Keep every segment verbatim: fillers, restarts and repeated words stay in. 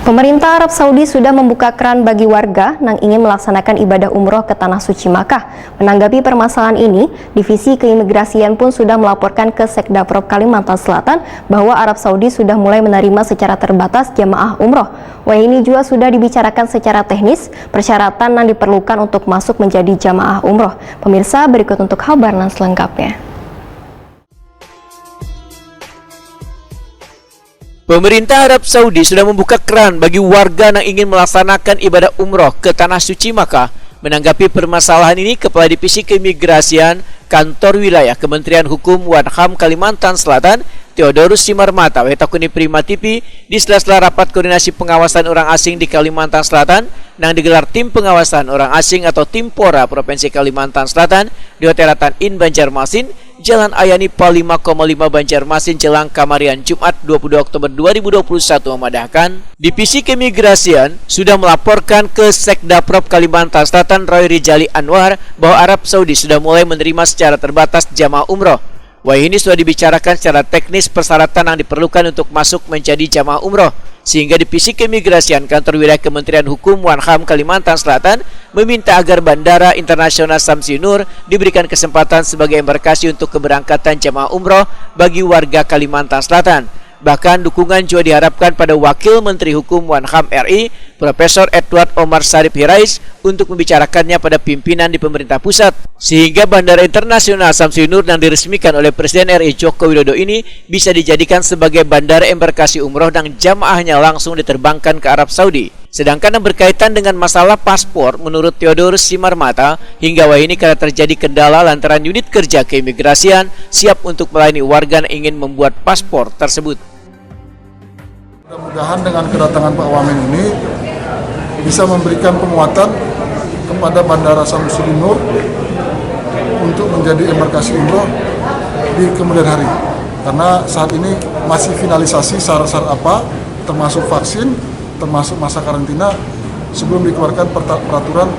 Pemerintah Arab Saudi sudah membuka keran bagi warga nang ingin melaksanakan ibadah umroh ke Tanah Suci Makkah. Menanggapi permasalahan ini, Divisi Keimigrasian pun sudah melaporkan ke Sekdaprob Kalimantan Selatan bahwa Arab Saudi sudah mulai menerima secara terbatas jamaah umroh. Wayahini jua sudah dibicarakan secara teknis persyaratan yang diperlukan untuk masuk menjadi jamaah umroh. Pemirsa, berikut untuk kabar yang selengkapnya. Pemerintah Arab Saudi sudah membuka keran bagi warga yang ingin melaksanakan ibadah umroh ke Tanah Suci Makkah. Menanggapi permasalahan ini, Kepala Divisi Keimigrasian Kantor Wilayah Kementerian Hukum wan HAM Kalimantan Selatan, Theodorus Simarmata, wayah takuni Prima T V di sela-sela rapat koordinasi pengawasan orang asing di Kalimantan Selatan nang digelar Tim Pengawasan Orang Asing atau Timpora Provinsi Kalimantan Selatan di Hotel Ratan Inn Banjarmasin, Jalan Ayani Pa lima koma lima Banjarmasin jelang kamarian Jumat dua puluh dua Oktober dua ribu dua puluh satu memadahkan, Divisi Keimigrasian sudah melaporkan ke Sekdaprob Kalimantan Selatan Roy Rijali Anwar bahwa Arab Saudi sudah mulai menerima secara terbatas jamaah umroh. Wayahini sudah dibicarakan secara teknis persyaratan yang diperlukan untuk masuk menjadi jamaah umroh, sehingga Divisi Keimigrasian Kantor Wilayah Kementerian Hukum wan HAM Kalimantan Selatan meminta agar Bandara Internasional Samsiunur diberikan kesempatan sebagai embarkasi untuk keberangkatan jamaah umroh bagi warga Kalimantan Selatan. Bahkan dukungan jua diharapkan pada Wakil Menteri Hukum wan HAM R I, Profesor Edward Omar Syarif Hirais, untuk membicarakannya pada pimpinan di pemerintah pusat, sehingga Bandara Internasional Samsiunur yang diresmikan oleh Presiden R I Joko Widodo ini bisa dijadikan sebagai bandara embarkasi umroh dan jamaahnya langsung diterbangkan ke Arab Saudi. Sedangkan yang berkaitan dengan masalah paspor, menurut Theodorus Simarmata, hingga wayahini kada terjadi kendala lantaran unit kerja keimigrasian siap untuk melayani warga yang ingin membuat paspor tersebut. Mudah-mudahan dengan kedatangan Pak Wamen ini bisa memberikan penguatan kepada Bandara Samsudinur untuk menjadi embarkasi umroh di kemudian hari. Karena saat ini masih finalisasi syarat-syarat apa, termasuk vaksin, termasuk masa karantina, sebelum dikeluarkan peraturan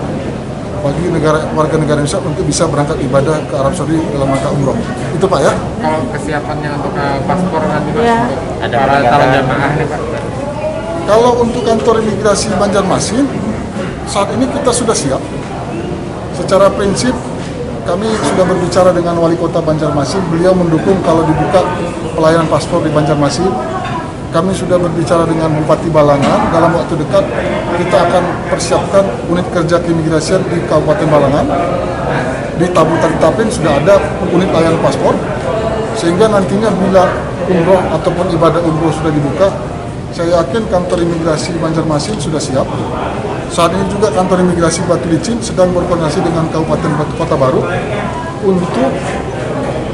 bagi negara warga negara Indonesia untuk bisa berangkat ibadah ke Arab Saudi dalam rangka umroh. Itu Pak ya. Kalau kesiapannya untuk uh, paspor nanti Pak ya. Untuk ada para calon jamaah nih Pak. Kalau untuk kantor imigrasi Banjarmasin, saat ini kita sudah siap. Secara prinsip kami sudah berbicara dengan wali kota Banjarmasin, beliau mendukung kalau dibuka pelayanan paspor di Banjarmasin. Kami sudah berbicara dengan Bupati Balangan, dalam waktu dekat kita akan persiapkan unit kerja keimigrasian di Kabupaten Balangan. Di Tabu Tapin sudah ada unit layanan paspor, sehingga nantinya bila umroh ataupun ibadah umroh sudah dibuka, saya yakin kantor imigrasi Banjarmasin sudah siap. Saat ini juga kantor imigrasi Batu Licin sedang berkoordinasi dengan Kabupaten Batu Kota Baru untuk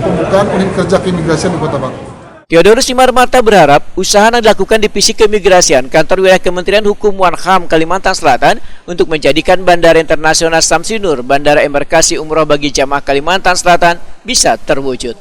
pembukaan unit kerja keimigrasian di Kota Baru. Theodorus Simarmata berharap usaha yang dilakukan Divisi Keimigrasian Kantor Wilayah Kementerian Hukum wan HAM Kalimantan Selatan untuk menjadikan Bandara Internasional Samsinur bandara embarkasi umroh bagi jamaah Kalimantan Selatan bisa terwujud.